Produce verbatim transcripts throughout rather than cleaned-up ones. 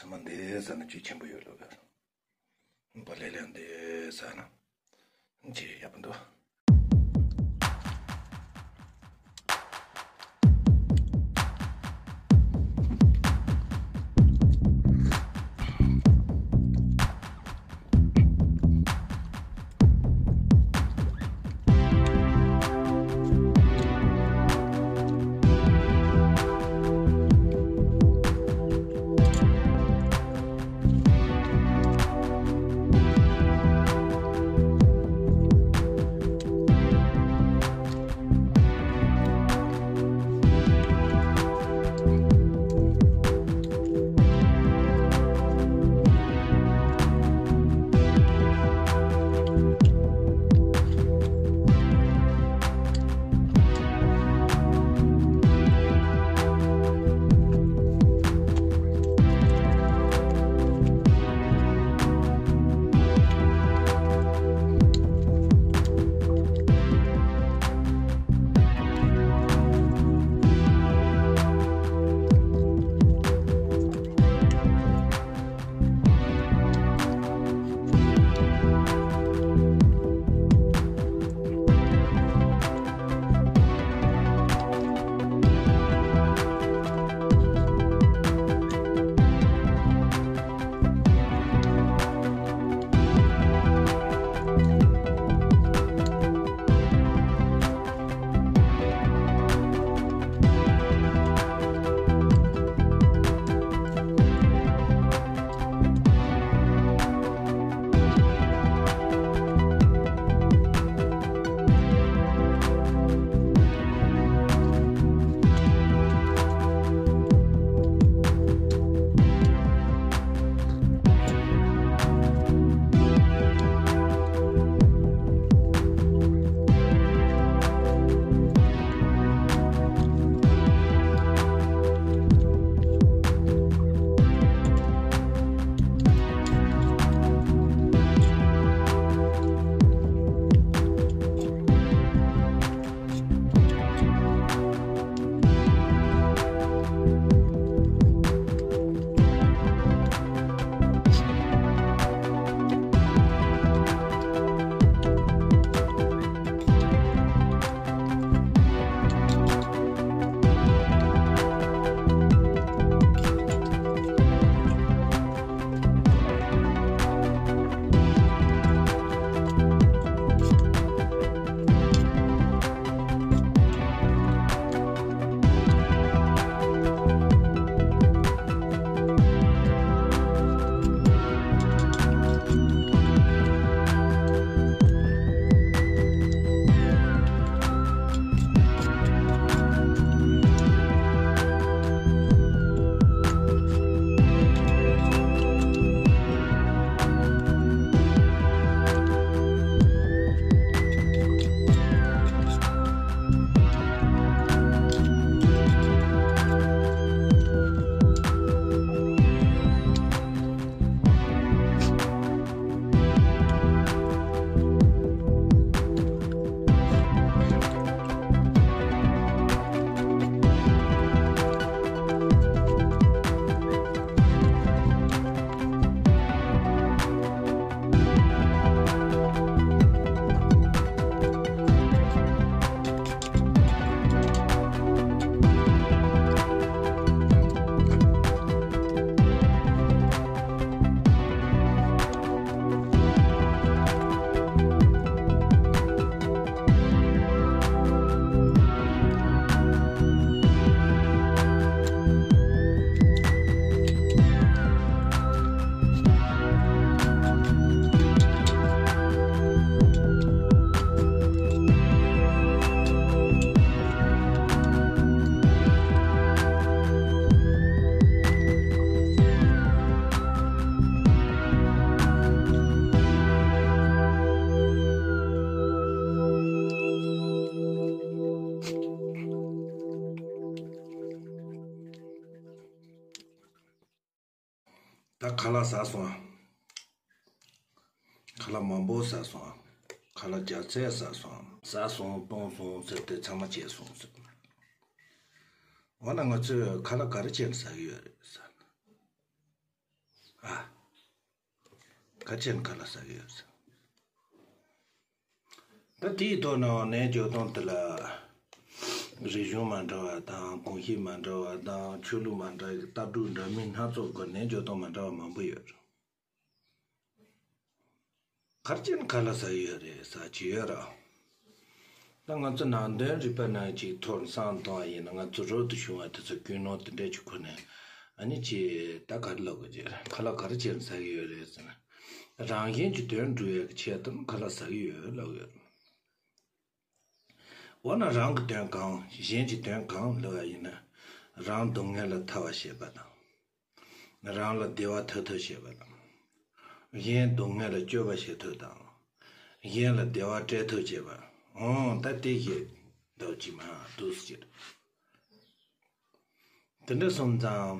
ཚང་མ་འདི་ཟ་ན་ཅི་ཆེན་པོ་ཡོད་ལོ་ག། བ་ལེ་ལེ་འདི་ཟ་ན་ཅི་ཡག་པོ་འདུག། ད་ཁ་ལག་ཟ་སོང་ཨ། ཁ་ལག་མང་པོ་ཟ་སོང་ཨ། ཁ་ལག་རྒྱ་ཚད་ཟ་སོང་ཨ། ཟ་སོང་བཏུང་སོང་ཟེར་ཏེ་ཚང་མ་བྱས་སོང་ཟེར། འོ་ན་ང་ཚོས་ཁ་ལག་ག་རེ་བྱས་ནས་ཟ་གི་ཡོད་རེད་ཟེར་ན། ཨ། ག་ཅན་ཁ་ལག་ཟ་གི་ཡོད་ཟེར། ད་དེའི་ཐོག་ནས་ནད་འཇོག་སྟངས་དེ་ལ་རིག་གཞུང་མ་འདྲ་བ་དང་གོམས་གཤིས་མ་འདྲ་བ་དང་ཆོས་ལུགས་མ་འདྲ་བའི་ལྟ་གྲུབ་འདྲ་མིན་སྣ་ཚོགས་སྒོ་ནས་ནད་འཇོག་སྟངས་མ་འདྲ་བ་མང་པོ་ཡོད་རེད། ག་རེ་བྱས་ནས་ཁ་ལག་ཟ་གི་ཡོད་རེད་ཟེར་གྱི་ཡོད་རེད། ད་ང་ཚོ་ནང་དོན་རིག་པ་ནང་གཅིག་ཐོག་ནས་བསམ་བློ་གཏོང་བ་ཡིན་ན། ང་ཚོ་རབ་ཏུ་བྱུང་བ་དེ་ཚོ་ཀུན་སློང་དེ་འདྲ་ཅིག་ཁུར་ནས། ཨ་ནི་ཅིག་ད་ག་རེ་ལབ་དགོས་ཀྱི་རེད། ཁ་ལག་ག་རེ་བྱས་ནས་ཟ་གི་ཡོད་རེད་ཟེར་ན། རང་གཞན་གྱི་དོན་སྒྲུབ་ཡག་གི་ཆེད་དུ་ཁ་ལག་ཟ་གི་ཡོད་ལབ་ཡོད་རེད། འོ་ན་རང་གི་དོན་གང་གཞན་གྱི་དོན་གང་ལབ་པ་ཡིན་ན། རང་སྡུག་བསྔལ་ལས་ཐར་བར་བྱེད་པ་དང་། རང་ལ་བདེ་བ་ཐོབ་ཐབས་བྱེད་པ་དང་། གཞན་སྡུག་བསྔལ་ལ་སྐྱོབ་པ་བྱེད་ཐབས་དང་། གཞན་ལ་བདེ་བ་སྤྲད་ཐབས་བྱེད་པ། འོ་ད་དེ་ཞིག་འདྲ་ཅིག་མ་འདུག་ཟེར། དེ་འདྲ་སོང་ཙང་།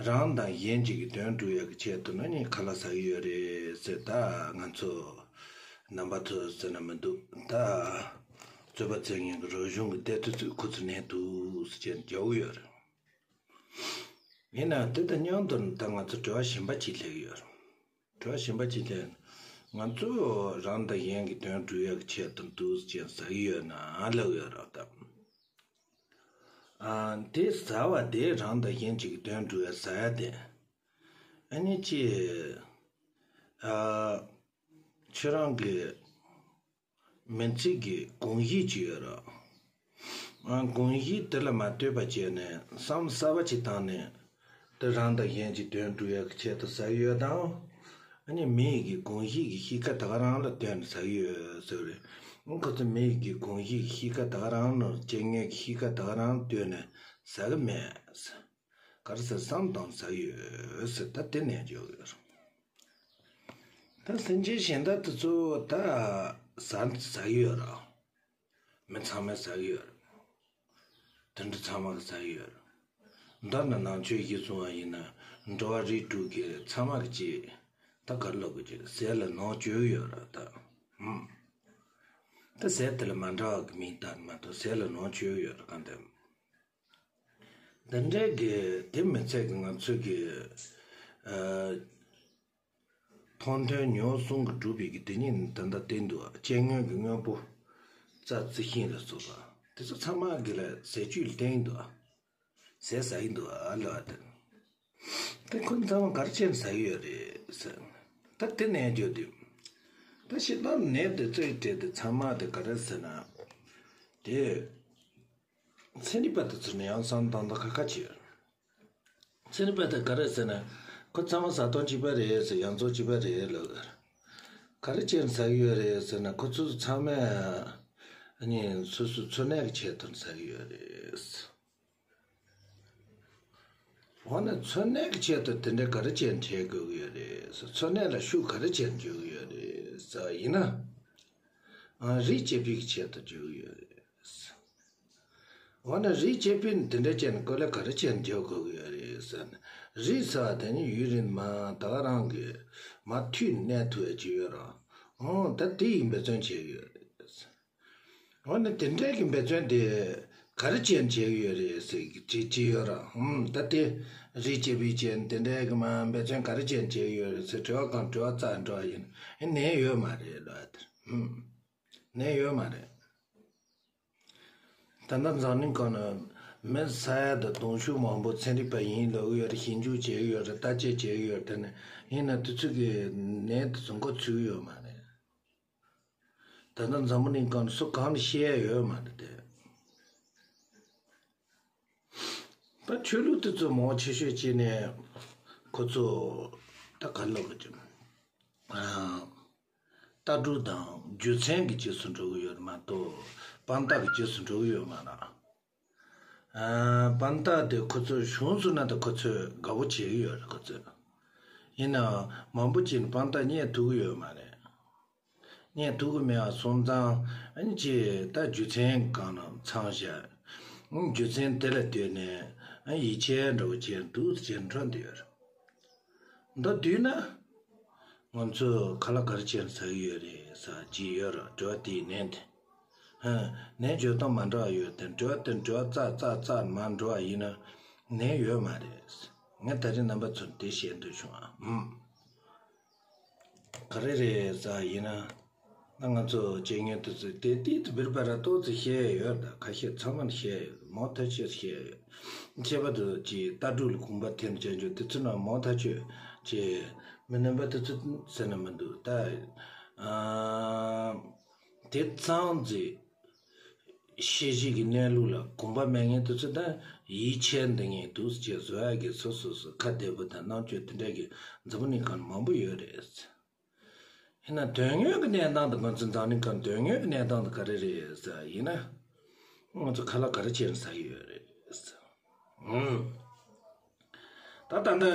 རང་དང་གཞན་གཅིག་གི་དོན་སྒྲུབ་ཡག་གི་ཆེད་དུ་ནི་ཁ་ལག་ཟ་གི་ཡོད་རེད་ཟེར། ད་ང་ཚོ་རྣམ་པ་ཚོ་ཟེར་ན་མི་འདུག་ད་རྩོད་པ་རྩོད་མཁན་གྱི་རིག་གཞུང་གི་ལྟ་གྲུབ་ཚོས་ཁོ་ཚོ་ནས་འདུག་ཟེར་བྱས་རྒྱག་གི་ཡོད་རེད། ཡིན་ནའང་དེ་དང་མཉམ་དུ་ད་ང་ཚོ་དྲི་བ་གཞན་པ་ཅིག་སླེབས་ཀྱི་ཡོད་རེད། དྲི་བ་གཞན་པ་ཅིག་སླེབས། ང་ཚོ་རང་དང་གཞན་གྱི་དོན་སྒྲུབ་ཡག་གི་ཆེད་དུ་འདུག་ཟེར་བྱས་ཟ་གི་ཡོད་ན་ལབ་ཡོད་རེད་ད། ཨ། དེ་ཟ་བ་དེ་རང་དང་གཞན་གཅིག་གི་དོན་སྒྲུབ་ཡག་ཟ་ཡག་དེ། ཨ་ནི་ཅི། ཨ། ཁྱེད་རང་གི་མི་ཚེ་གི་དགོངས་གཞི་ཅིག་ཡོད་རེད། ཨ། དགོངས་གཞི་དེ་ལ་མ་ལྟོས་པ་བྱས་ནས་བསམ་གསར་པ་ཅིག་བཏང་ནས། དེ་རང་དང་གཞན་གྱི་དོན་སྒྲུབ་ཡག་གི་ཆེད་དུ་ཟ་གི་ཡོད་དམ། ཨ་ནི་མི་ཡི་གི་དགོངས་གཞི་གི་གཤིས་ཀ་ད་ག་རང་ལ་ལྟོས་ནས་ཟ་གི་ཡོད་ཟེར་བ་རེད། ཁོ་ཚོ་མི་ཡི་གི་དགོངས་གཞི་གི་གཤིས་ཀ་ད་ག་རང་ལ། སྤྱོད་ངན་གྱི་གཤིས་ཀ་ད་ག་རང་ལ་ལྟོས་ནས་ཟ་གི་མེད། ག་རེ་ཟེར། བསམ་བཏང་ཟ་གི་ཡོད་ཟེར། ད་དེ་ནས་འཇོག་གི་ཡོད་རེད། ད་སེམས་ཅན་གཞན་དག་དེ་ཚོ་ད་ཟ་ཟ་གི་ཡོད་རེད། མི་ཚང་མས་ཟ་གི་ཡོད་རེད། དེ་འདྲ་ཚང་མ་གིས་ཟ་གི་ཡོད་རེད། མདོར་ན་ནང་ཆོས་གཞི་བཟུང་བ་ཡིན་ན་འགྲོ་བ་རིགས་དྲུག་གི་ཚང་མ་གིས་ཅིག་ད་ག་རེ་ལབ་དགོས་ཀྱི། ཟས་ལ་ནོར་བཅོས་ཀྱི་ཡོད་རེད་ད། ཧུམ། ད་ཟས་དེ་ལ་མ་འདྲ་བ་གི་མིང་བཏགས་མ་གཏོགས་ཟས་ལ་ནོར་བཅོས་ཀྱི་ཡོད་རེད་གང་ལྟར། འདི་འདྲའི་གི་དེ་མི་ཚད་གི་ང་ཚོ་གི། ཨ། མཐོང་ཐོས་མྱོང་གསུམ་གྱིས་གྲུབ་པའི་གི་དེ་ཉིད་ད་ལྟ་བསྟན་འདུག་སྤྱན་སྔོན་གྱི་དངོས་པོ། རྩྭ་རྩི་ཤིང་ལ་སོགས་པ་དེ་ཚོ་ཚང་མ་གི་ལ་ཟས་བཅུད་ལ་བརྟེན་གྱི་འདུག་ཟས་ཟ་གི་འདུག་ཨ་ལ་བ་དེ། དེ་ཁོ་ཚང་མ་ག་རེ་བྱས་ནས་ཟ་གི་ཡོད་རེད་ཟེར། ད་དེ་ནས་བརྗོད་དུས། ད་ཤི་ལ་ནད་དེ་ཚོའི་གྲས་དེ་ཚང་མ་དེ་ག་རེ་ཟེར་ན། དེ། ཚན་རིག་པ་དེ་ཚོ་ནས་ཡང་བསམ་བཏང་ད་ཁ་ཁ་བྱེད། ཚན་རིག་པ་དེ་ག་རེ་ཟེར་ན། ཁོ་ཚང་མ་བཟའ་སྟངས་གཅིག་པ་རེད་ཟེར། ཡོངས་རྫོགས་གཅིག་པ་རེད་ལབ། ག་རེ་བྱས་ནས་ཟ་གི་ཡོད་རེད་ཟེར་ན། ཁོ་ཚོ་ཚང་མས་ཨ་ནི་སོ་སོའི་འཚོ་གནས་ཀྱི་ཆེད་དུ་ཟ་གི་ཡོད་རེད། འོ་ན་འཚོ་གནས་ཀྱི་ཆེད་དུ་དེ་འདྲ་ག་རེ་བྱས་ནས་བྱེད་དགོས་ཀྱི་ཡོད་རེད་ཟེར། འཚོ་གནས་ལ་ཤུགས་ག་རེ་བྱས་ནས་རྒྱག་གི་ཡོད་རེད་ཟེར་བ་ཡིན་ན། ཨ། རིགས་སྐྱེ་འཕེལ་གྱི་ཆེད་དུ་རྒྱག་གི་ཡོད་རེད་ཟེར། འོ་ན་རིགས་སྐྱེ་འཕེལ་ནི་དེ་འདྲ་བྱས་ནས་གོ་ལ་ག་རེ་བྱས་ནས་རྒྱག་དགོས་ཀྱི་ཡོད་རེད་ཟེར་ན། རིགས་ཟེར་བ་དེ་ནི་ཡུན་རིང་མ་ད་ག་རང་གི་མ་མཐུད་ནས་གནས་ཐུབ་ཡ་ཅིག་ཡོད་རེད། འོ་ད་དེ་ཡི་འབད་བརྩོན་བྱེད་ཀྱི་ཡོད་རེད་ཟེར། འོ་ན་དེ་འདྲའི་གི་འབད་བརྩོན་དེ་ག་རེ་བྱས་ནས་བྱེད་ཀྱི་ཡོད་རེད་ཟེར་གྱི་དྲིས་ཀྱི་ཡོད་ར། ཧུམ། ད་དེ་རིགས་སྐྱེ་འཕེལ་བྱས་ནས་དེ་འདྲའི་གི་མ་འབད་བརྩོན་ག་རེ་བྱས་ནས་བྱེད་ཀྱི་ཡོད་རེད་ཟེར་དྲི་བ་གང་དྲི་བ་རྩ་འགྲོ་བ་ཡིན་ན། ཨེ། ནད་ཡོད་མ་རེད་ལབ་དེ། ཧུམ། ནད་ཡོད་མ་རེད། ད་ལྟ་འཛམ་གླིང་སྒང་ན་མི་ས་ཡ་དང་དུང་ཕྱུར་མང་པོ་ཚན་རིག་པ་ཡིན་ལབ་ཀྱི་ཡོད་རེད། ཞིབ་འཇུག་བྱེད་ཀྱི་ཡོད་རེད། བརྟག་དཔྱད་བྱེད་ཀྱི་ཡོད་རེད། དེ་ནས་ཡིན་ན་དེ་ཚོ་གི་ནད་དེ་ཚོ་འགོ་ཚུགས་ཀྱི་ཡོད་མ་རེད། ད་ལྟ་འཛམ་བུ་གླིང་སྒང་ལ་སུ་གང་ལ་བཤད་ཡ་ཡོད་མ་རེད་དེ། ད་ཆོས་ལུགས་དེ་ཚོ་མང་ཆེ་ཤོས་བྱས་ནས་ཁོ་ཚོ་ད་ག་ལབ་དགོས་ཀྱི། ཨ། ལྟ་གྲུབ་དང་རྒྱུ་མཚན་གྱི་རྗེས་སུ་འགྲོ་གི་ཡོད་རེད་མ་གཏོགས་དཔང་རྟགས་ཀྱི་རྗེས་སུ་འགྲོ་གི་ཡོད་མ་རེད། ཨ། དཔང་རྟགས་དེ་ཁོ་ཚོས་བྱུང་སོང་ན་ད་ཁོ་ཚོས་དགའ་པོ་བྱེད་ཀྱི་ཡོད་རེད་ཁོ་ཚོས། ཡིན་ནའང་མང་པོ་ཅིག་ནི་དཔང་རྟགས་རྙེད་ཐུབ་ཀྱི་ཡོད་མ་རེད། རྙེད་ཐུབ་ཀྱི་མེད་པ་སོང་ཙང་། ཨ་ནི་ཅིག་ད་རྒྱུ་མཚན་སྒང་ལ་མཚང་བཞག་ཨ་ནི་རྒྱུ་མཚན་དེ་ལ་ལྟོས་ནས། ཨ། ཡིད་ཆེས་འདྲ་བོ་བྱས་འདུག་ཟེར་འགྲོ་འདི་ཡོད་རེད། མདོར་བསྡུས་ན། ང་ཚོས་ཁ་ལག་ག་རེ་བྱས་ནས་ཟ་གི་ཡོད་རེད་ཟེར་ཅིག་ཡོད་རེད། དྲི་བ་དེའི་ནན་ཏན། ཧ། ནད་བཅོས་སྟངས་མ་འདྲ་བ་ཡོད་དེ། དྲི་བ་དེ་དྲི་བ་རྩ་རྩ་རྩ་མ་འགྲོ་བ་ཡིན་ན་ནད་ཡོད་མ་རེད། ངས་ད་རིང་རྣམ་པ་ཚོར་དེ་བཤད་འདོད་བྱུང་ཨ། ཧུམ། ག་རེ་རེད་ཟེར་ཡིན་ན། ད་ང་ཚོ་སྤྱི་ངན་དེ་ཚོས་དེ་དེ་དུ་བིར་པ་ར་ཏོག་ཙི་བཤད་ཡོད། ད་ཁ་ཤས་ཚང་མར་བཤད་ཡོད། མང་ཐག་ཆོད་བཤད་ཡོད། ཁྱད་པར་དུ་ཅིག་ལྟ་གྲུབ་ལ་གོམ་པ་འཐེན་བྱ་རྒྱུ་དེ་ཚོ་ན་མང་ཐག་ཆོད་ཅིག་མི་རྣམ་པ་དེ་ཚོ་ཟེར་ན་མི་འདུག་ད། ཨ། དེ་ཙང་ཙི། ཤེས་བྱའི་གི་གནས་ལུགས་ལ་གོམ་པ་སྨད་མཁན་དེ་ཚོ་ད་ཡིད་ཆེས་འདི་ངན་འདུག་ཅེས་བཟོ་ཡ་གི་སོ་སོ་སོ་ཁ་བདེ་པོ་དང་རྣམ་དཔྱོད་དེ་འདྲ་གི་འཛམ་བུ་གླིང་སྒང་མང་པོ་ཡོད་རེད། ཡིན་ན་དོན་དངོས་ཀྱི་གནས་སྟངས་དེ་ང་ཚོ་འཛམ་གླིང་སྒང་དོན་དངོས་ཀྱི་གནས་སྟངས་དེ་ག་རེ་རེད་ཟེར་ཡིན་ན། ང་ཚོ་ཁ་ལག་ག་རེ་བྱས་ནས་ཟ་གི་ཡོད་རེད། ཨུམ། ད་ད་ལྟ་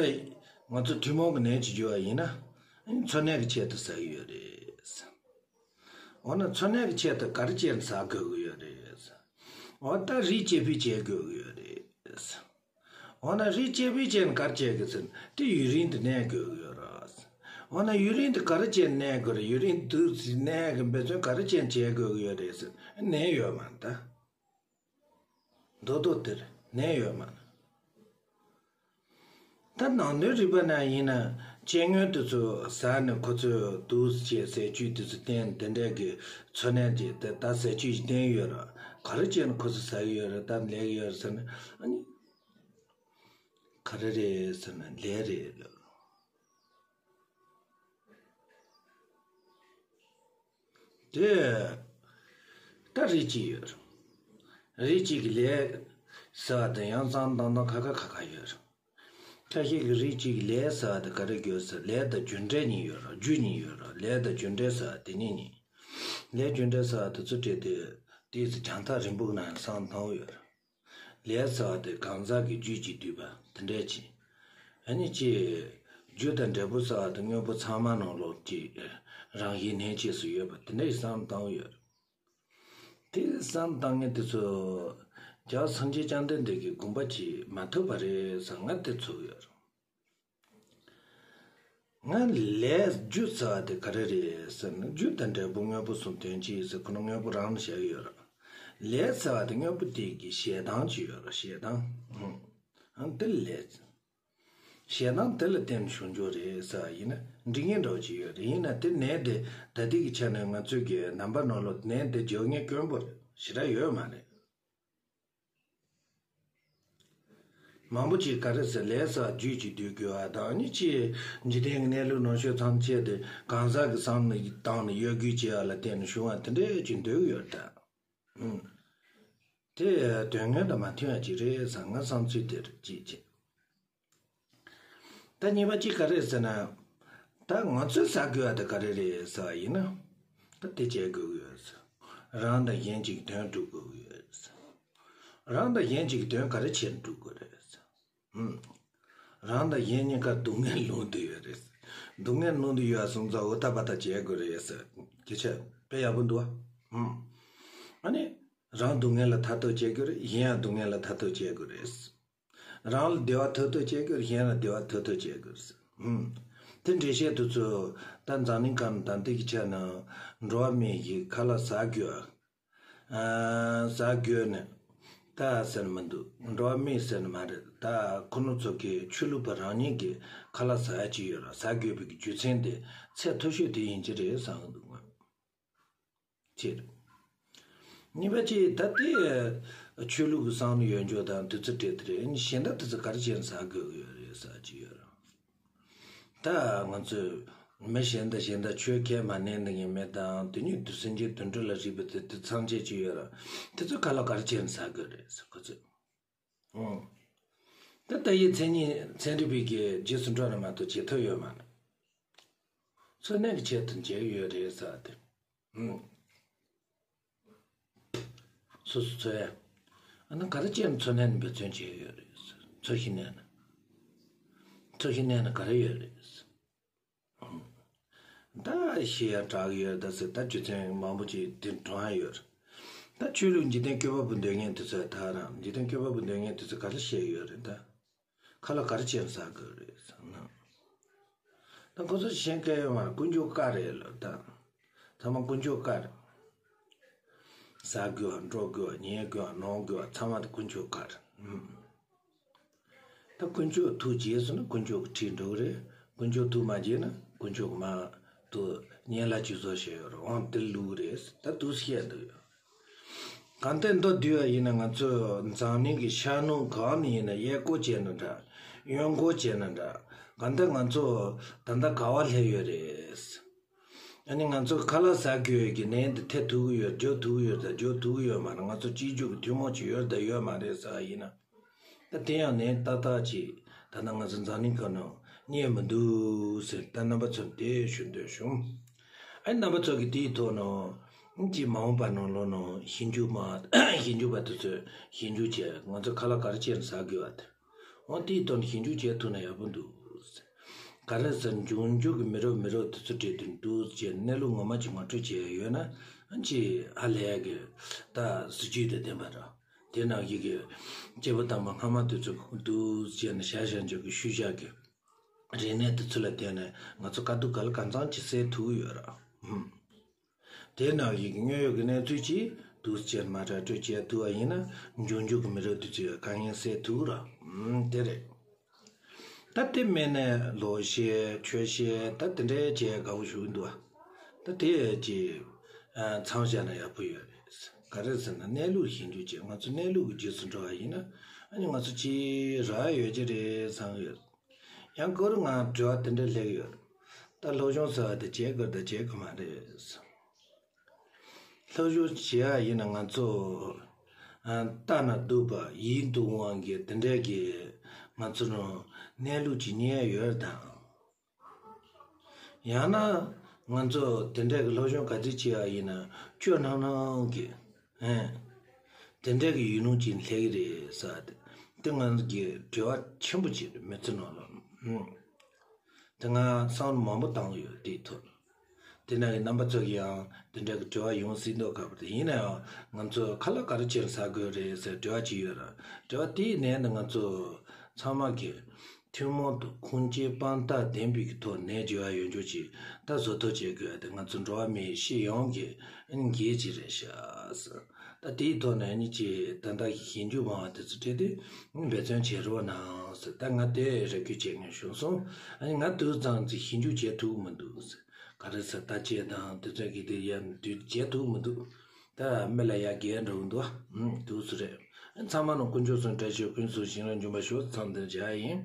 ང་ཚོ་ཐུན་མོང་གི་ནད་ཅིག་འགོས་པ་ཡིན་ན། འཚོ་གནས་ཀྱི་ཆེད་དུ་ཟ་གི་ཡོད་རེད། འོ་ན་འཚོ་གནས་ཀྱི་ཆེད་དུ་ག་རེ་བྱས་ནས་ཟ་དགོས་ཀྱི་ཡོད་རེད། འོ་ད་རིགས་སྐྱེ་འཕེལ་བྱེད་དགོས་ཀྱི་ཡོད་རེད། འོ་ན་རིགས་སྐྱེ་འཕེལ་བྱས་ནས་ག་རེ་བྱེད་དགོས་ཟེར་ན་དེ་ཡུན་རིང་དུ་གནས་དགོས་ཀྱི་ཡོད་རེད། འོ་ན་ཡུན་རིང་དུ་ག་རེ་བྱས་ནས་གནས་དགོས་རེད། ཡུན་རིང་དུ་གནས་ཀྱི་འབད་བརྩོན་ག་རེ་བྱས་ནས་བྱེད་དགོས་ཀྱི་ཡོད་རེད་ཟེར་ན་ནད་ཡོད་མ་རེད་ད། མདོ་མདོ་དེར་ནད་ཡོད་མ་རེད། ད་ནང་དོན་རིག་པ་ན་ཡིན་ན་སྐྱེ་དངོས་དེ་ཚོ་ཟ་ནས་ཁོ་ཚོས་དུག་ཅེས་ཟས་བཅུད་དེ་ཚོ་བསྟེན་དེ་འདྲས་ཀྱི་འཚོ་གནས་ཀྱི་དེ་ད་ཟས་བཅུད་ཅིག་བསྟེན་ཡོད་ར། ག་རེ་བྱས་ནས་ཁོ་ཚོ་ཟ་གི་ཡོད་རེད། ད་ལས་ཀྱི་ཡོད་རེད་ཟེར་ན་ཨ་ནི་ག་རེ་རེད་ཟེར་ན་ལས་རེད་ལ། དེ། ད་རིགས་གཅིག་ཡོད་རེད། རིགས་གཅིག་གི་ལས་ཟེར་བ་དེ་ཡང་བསམ་བཏང་སྟངས་ཁ་ཁ་ཁ་ཁ་ཡོད་རེད། ཁ་ཤས་ཀྱི་རིགས་གཅིག་གི་ལས་ཟེར་བ་དེ་ག་རེ་དགོས་ཟེར་ལས་དང་རྒྱུ་འབྲས་གཉིས་ཡོད་རེད། རྒྱུ་གཉིས་ཡོད་རེད། ལས་དང་རྒྱུ་འབྲས་ཟེར་བ་དེ་གཉིས་གཉིས། ལས་རྒྱུ་འབྲས་ཟེར་བ་དེ་ཚོ་བྲིས་ཏེ་དེའི་ཚེ་རྒྱང་ཐག་རིང་པོ་གི་ནང་བསམ་བཏང་ཡོད་རེད། ལས་ཟེར་བ་དེ་གང་ཟག་གི་རྒྱུད་ཀྱིས་བསྡུས་པ་དེ་འདྲས་ཅིག་ཨ་ནི་ཅིག་རྒྱུ་དང་འབྲས་བུ་ཟེར་བ་དེ་དངོས་པོ་ཚང་མ་ནང་ལོགས་ཀྱི་རང་བཞིན་ལྷན་སྐྱེས་སུ་ཡོད་པ་དེ་འདྲས་བསམ་བཏང་ཡོད། དེ་བསམ་བཏང་མཁན་དེ་ཚོ་རྒྱལ་བ་སངས་རྒྱས་བཅོམ་ལྡན་འདས་ཀྱི་དགོངས་པ་ཅིག་མ་ཐོབ་པ་རེད་བསམ་ང་དེ་ཚོར་ཡོད། ང་ལས་རྒྱུ་ཟེར་བ་དེ་ག་རེ་རེད་ཟེར་ན་རྒྱུ་དང་འབྲས་བུ་དངོས་པོ་གསུམ་དོན་གཅིག་ཟེར་ཁོ་ན་དངོས་པོ་རང་ལ་བཞག་ཡོད་རེད། ལས་ཟེར་བ་དེ་དངོས་པོ་དེ་གི་ཞེ་སྡང་ཅིག་ཡོད་རེད། ཞེ་སྡང་། ཨང་དེ་ལས། ཞེ་སྡང་དེ་ལ་བརྟེན་ནས་བྱུང་རྒྱུ་རེད་ཟེར་བ་ཡིན་ན་འགྲིག་ངེས་འདྲ་བོ་ཅིག་ཡོད་རེད། ཡིན་ན་དེ་ནད་དེ་ད་ལྟའི་གི་ཆ་ནས་ང་ཚོའི་གི་ནང་པ་ནང་ལོགས་ནད་དེ་འཇོག་མཁན་དཀོན་པོ་རེད། ཞེ་དྲག་ཡོད་མ་རེད། མང་པོ་ཅིག་ག་རེ་ཟེར་ལས་ཟེར་རྒྱུད་ཀྱིས་བསྡུས་དགོས་པ་དང་ནི་ཅིག་འཇིག་རྟེན་གྱི་གནས་ལུགས་ནང་ཆོས་ཐམས་ཅད་དེ་གང་ཟག་གི་བསམ་བློ་སྟེང་ནས་གཡོ་སྒྱུ་བྱེད་ཡ་ལ་བརྟེན་ནས་བྱུང་བ་དེ་འདྲས་ཅིག་འདོད་ཀྱི་ཡོད་ད། ཨུམ། དེ་དོན་དངོས་དང་མ་མཐུན་པ་ཅིག་རེད་བསམ་ང་བསམ་ཚུལ་དེར་ཅིག་བྱེད། ད་གཉིས་པ་གཅིག་ག་རེ་ཟེར་ན། ད་ང་ཚོས་ཟ་དགོས་པ་དེ་ག་རེ་རེད་ཟེར་བ་ཡིན་ན། ད་དེ་བྱེད་དགོས་ཀྱི་ཡོད་ཟེར། རང་དང་གཞན་གཅིག་དོན་སྒྲུབ་དགོས་ཀྱི་ཡོད་ཟེར། རང་དང་གཞན་གཅིག་དོན་ག་རེ་བྱས་ནས་སྒྲུབ་དགོས་རེད་ཟེར། ཧུམ། རང་དང་གཞན་གཉིས་ཀ་སྡུག་བསྔལ་ལུང་དུ་ཡོད་རེད་ཟེར། སྡུག་བསྔལ་ལུང་དུ་ཡོད་པ་སོང་ཙང་འུ་ཐག་པ་ཐག་བྱེད་དགོས་རེད་ཟེར། སྐད་ཆ་དཔེ་ཡག་པོ་འདུག་ཨ། ཧུམ། ཨ་ནི། རང་སྡུག་བསྔལ་ལ་ཐར་ཐབས་བྱེད་དགོས་རེད། གཞན་ཡང་སྡུག་བསྔལ་ལ་ཐར་ཐབས་བྱེད་དགོས་རེད། རང་ལ་བདེ་བ་ཐོབ་ཐབས་བྱེད་དགོས་རེད། གཞན་ལ་བདེ་བ་ཐོབ་ཐབས་བྱེད་དགོས་རེད། ཧུམ། དེ་འགྲེལ་བཤད་དེ་ཚོ་ད་འཛམ་གླིང་སྒང་ད་ལྟའི་གི་ཆ་ནས་འགྲོ་བ་མི་ཡི་ཁ་ལག་ཟ་དགོས། ཨ། ཟ་དགོས་ནས་ད་ཟེར་མི་འདུག་འགྲོ་བ་མི་ཟེར་ནི་མ་རེད། ད་ཁོ་ནུ་ཚོ་གི་ཆོས་ལུགས་པ་རང་ཉིད་ཀྱི་ཁ་ལག་ཟ་ཡ་ཅིག་ཡོད་ར། ཟ་དགོས་པའི་གི་རྒྱུ་མཚན་དེ་ཚད་མཐོ་ཤོས་དེ་ཡིན་གྱི་རེད་བསམ་གི་འདུག་ང་། ཅེས། གཉིས་པ་གཅིག་ད་ལྟའི་ཆོས་ལུགས་ཀྱི་བསམ་བློ་ཡོད་འཇོག་དང་དུས་ཚོད་སྤྲད་དེ་རེད། གཞན་དག་དེ་ཚོ་ག་རེ་བྱས་ནས་ཟ་དགོས་ཀྱི་ཡོད་རེད་ཟེར་གྱི་ཡོད་རེད། ད་ང་ཚོས་མི་གཞན་དང་གཞན་དང་ཆོས་ཁས་མ་ལེན་དེ་ངས་མེད་དང་དེ་ཉིད་དུ་སེམས་ཅན་དོན་གྲུབ་ལ་རིགས་པའི་དེ་དེ་ཚང་བྱེད་ཀྱི་ཡོད་རེད། དེ་ཚོ་ག་ལ་ག་རེ་བྱས་ནས་ཟ་དགོས་རེད་ཟེར་ཁོ་ཚོས། ཨོ། ད་ལྟ་ཡི་མཚན་ཉིད་ཚན་རིག་པའི་གི་རྗེས་སུ་འགྲོ་ན་མ་གཏོགས་བྱེད་ཐབས་ཡོད་མ་རེད། འཚོ་གནས་ཀྱི་ཆེད་དུ་མཇལ་ཡོད་རེད་ཟེར་ཏེ། ཨུམ། སོ་སོ་འཚོ་ཡ། ཨ་ན་ག་རེ་བྱས་ནས་འཚོ་གནས་ནས་འབད་བརྩོན་བྱས་ཡོད་རེད་ཟེར། འཚོ་ཞིང་གནས་ན། འཚོ་ཞིང་གནས་ན་ག་རེ་ཡོད་རེད་ཟེར། ཨུམ། ད་ཤེས་ཡ་དྲག་ཡོད་ད་ཟེར། ད་རྒྱུ་མཚན་མང་པོ་ཅིག་དེ་དྲངས་ཡ་ཡོད་རེད། ད་ཆོས་ལུགས་འཇིག་རྟེན་བཀོད་པ་པོ་འདོད་མཁན་དེ་ཚོ་ད་རང་འཇིག་རྟེན་བཀོད་པ་པོ་འདོད་མཁན་དེ་ཚོ་ག་རེ་བཤད་ཡོད་རེད་ད། ཁ་ལག་ག་རེ་བྱས་ཟ་དགོས་རེད་ཟེར་ན། ད་ཁོ་ཚོ་གཞན་སྐད་ཡོད་མ་རེད། དཀོན་མཆོག་བཀའ་རེད་ལ་ད། ཚང་མ་དཀོན་མཆོག་བཀའ་རེད། ཟ་དགོས་པ་འགྲོ་དགོས་པ་ཉལ་དགོས་པ་ནོན་དགོས་པ་ཚང་མ་དེ་དཀོན་མཆོག་བཀའ་རེད། ཨུམ། ད་དཀོན་མཆོག་ཐུགས་དགྱེས་སོང་ན་དཀོན་མཆོག་གི་ཁྲིད་འགྲོ་གི་རེད། དཀོན་མཆོག་ཐུགས་མ་དགྱེས་ན་དཀོན་མཆོག་གི་མ་ཐུགས་བརྙན་ལ་ཅིག་བཟོ་བྱས་ཡོད་རེད། འོང་དེ་ལུགས་རེད། ད་དུས་བཤད་འདུག་ཡོད། གང་ལྟར་མདོར་བསྡུས་པ་ཡིན་ན་ང་ཚོ་འཛམ་གླིང་གི་ཤར་ནུབ་གང་ནས་ཡིན་ན་གཡས་སྐོར་བྱས་ན་འདྲ། གཡོན་སྐོར་བྱས་ན་འདྲ། གང་ལྟར་ང་ཚོ་ད་ལྟ་ག་བ་སླེབས་ཡོད་རེད། ཨ་ནི་ང་ཚོ་ཁ་ལག་ཟ་དགོས་ཀྱི་ནད་འདི་ཐེབས་ཐུབ་ཀྱི་ཡོད། འགྲོ་ཐུབ་ཀྱི་ཡོད་ད་འགྲོ་ཐུབ་ཀྱི་ཡོད་མ་རེད། ང་ཚོ་གཅིག་རྒྱུ་གི་ཐུན་མོང་ཅིག་ཡོད་ད་ཡོད་མ་རེད་ཟེར་བ་ཡིན་ན། ད་དེ་ཡང་ནད་ཏག་ཏག་ཅིག་ད་ལྟ་ང་ཚོ་འཛམ་གླིང་ཁག་ནང་རྙེད་མི་འདུག་ཟེར། ད་རྣམ་པ་ཚོར་དེ་ཞུ་འདོད་བྱུང་། ཨ་ནི་རྣམ་པ་ཚོ་གིས་དེའི་ཐོག་ནང་ཅིག་མ་འོངས་པ་ནང་ལོགས་ནང་ཞིབ་འཇུག་མ་ཞིབ་འཇུག་པ་དེ་ཚོས་ཞིབ་འཇུག་བྱས། ང་ཚོ་ཁ་ལག་ག་རེ་བྱས་ནས་ཟ་དགོས་པ་དེ། འོ་དེའི་ཐོག་ནས་ཞིབ་འཇུག་བྱེད་ཐུབ་ན་ཡག་པོ་འདུག། ག་རེ་ཟེར་འབྱུང་འགྱུར་གྱི་མི་རབས་མི་རབས་དེ་ཚོ་གྲས་དེ་འདུག་ཅེས་གནས་ལུགས་ངོ་མ་ཅིག་ངོ་སྤྲོད་བྱས་ཡོད་ན་ཅིག་ཧ་ལས་ཀྱི་ད་གཟི་བརྗིད་དང་ལྡན་པ་རེད། དེ་ནང་བཞིན་གྱི་སྐྱེས་བུ་དམ་པ་སྔ་མ་དེ་ཚོ་འདུག་ཅེས་ནས་བཞག་བཞག་འཇོག་གི་ཤུལ་བཞག་གི་རིག་གནས་དེ་ཚོ་ལ་བརྟེན་ནས་ང་ཚོ་དཀའ་སྡུག་ག་ལ་གང་འཚམ་ཅིག་སེལ་ཐུབ་ཡོད་རེད། ཧུམ། དེ་ནང་བཞིན་གྱི་དངོས་ཡོད་ཀྱི་གནས་ཚུལ་གྱིས་འདུག་ཅེས་མ་ར་སྤྲོད་བྱེད་ཐུབ་པ་ཡིན་ན་འབྱུང་འགྱུར་གྱི་མི་རབས་དེ་ཚོའི་དཀའ་ངལ་སེལ་ཐུབ་ར། ཨུམ། དེ་རེད། ད་དེ་མིན་ནས་ལོ་ཤས་ཆོས་ཤས་ད་དེ་འདྲའི་བྱས་དགའ་བོ་ཞུ་གི་འདུག་ཨ། ད་དེ་ཅིག་མཚམས་བཞག་ན་ཡག་པོ་ཡོད་རེད། ག་རེ་ཟེར་ན་གནས་ལུགས་ཞིབ་འཇུག་བྱས། ང་ཚོ་གནས་ལུགས་ཀྱི་རྗེས་སུ་འགྲོ་བ་ཡིན་ན་ཨ་ནི་ང་ཚོ་ཅིག་རག་ཡོད་ཀྱི་རེད་བསམ་གྱི་ཡོད། ཡང་སྐོར་ང་དྲི་བ་དེ་འདྲ་སླེབས་ཡོད། ད་སློབ་སྦྱོང་ཟེར་བ་དེ་བྱེད་དགོས་དང་བྱེད་དགོས་མ་རེད། སློབ་སྦྱོང་བྱེད་ཡ་ཡིན་ན་ང་ཚོ་ཨ་ལྟ་ན་སྡུག་པ་ཡིད་དུ་འོང་བའི་དེ་འདྲའི་གི་ང་ཚོ་ནང་གནས་ལུགས་ཅིག་རྙེད་ཡ་ཡོད་དང་། ཡང་ན་ང་ཚོ་དེ་འདྲའི་གི་སློབ་སྦྱོང་ག་ཚོད་བྱེད་ཡ་ཡིན་ན་སྐྱོ་སྣང་སྣང་གི་ཨེ། དེ་འདྲ་གི་ཡུལ་ལུང་ཅིག་སླེབས་ཀྱི་རེད་ཟེར་ཏེ། དེ་ང་གི་དྲི་བ་ཆེན་པོ་ཅིག་རེད་མི་ཚེ་ནང་ལ། ཨུམ། དེ་ང་བསམ་བློ་མང་པོ་བཏང་གི་ཡོད་དེའི་ཐོག་ལ། དེ་འདྲ་གི་རྣམ་པ་ཚོ་གི་ཡང་དེ་འདྲ་གི་དྲི་བ་ཡོང་སྲིད་མདོག་ཁ་པོ་རེད། ཡིན་ན་ཡང་ང་ཚོ་ཁ་ལག་ག་རེ་བྱས་ནས་ཟ་དགོས་རེད་ཟེར་དྲི་བ་ཅིག་ཡོད་ར། དྲི་བ་དེའི་ནང་ནས་ང་ཚོ་ཚང་མ་གི་ཐུན་མོང་དུ་ཁུངས་སྐྱེལ་དཔང་རྟགས་ལྡན་པའི་གི་ཐོག་ནས་བརྗོད་ཡ་ཡོད་འཇོག་ཅིག་ད་བཟོ་ཐབས་བྱེད་དགོས་ཡ་དེ་ང་ཚོ་འགྲོ་བ་མིའི་སྤྱི་ཡོངས་ཀྱི་འགན་ཅིག་རེད་ཤག་ཟེར། ད་དེའི་ཐོག་ནས་ཨ་ནི་ཅིག་ད་ལྟ་ཞིབ་འཇུག་མང་བ་དེ་ཚོ་སྤྲད་དེ་འབད་བརྩོན་བྱེད་རོགས་གནང་ཟེར། ད་ང་དེ་རེ་སྐུལ་བྱེད་མཁན་བྱུང་སོང་། ཨ་ནི་ང་དུས་ཙམ་ཅིག་ཞིབ་འཇུག་བྱེད་ཐུབ་མི་འདུག་ཟེར། ག་རེ་ཟེར་ད་ཅེས་དང་དེ་ཚོ་གི་དེ་ཡ་དུས་བྱེད་ཐུབ་མི་འདུག། ད་མི་ལ་ཡ་རྒྱས་འགྲོ་གི་འདུག་ཨ། ཨུམ། དུས་སུ་རེད། ཚང་མ་ལ་དཀོན་མཆོག་གསུམ་བཀྲ་ཤིས་ཕུན་སུམ་ཚོགས་ཤིང་ལ་འབྱོར་པ་ཤོག་ཚང་དེ་བྱ་ཡིན།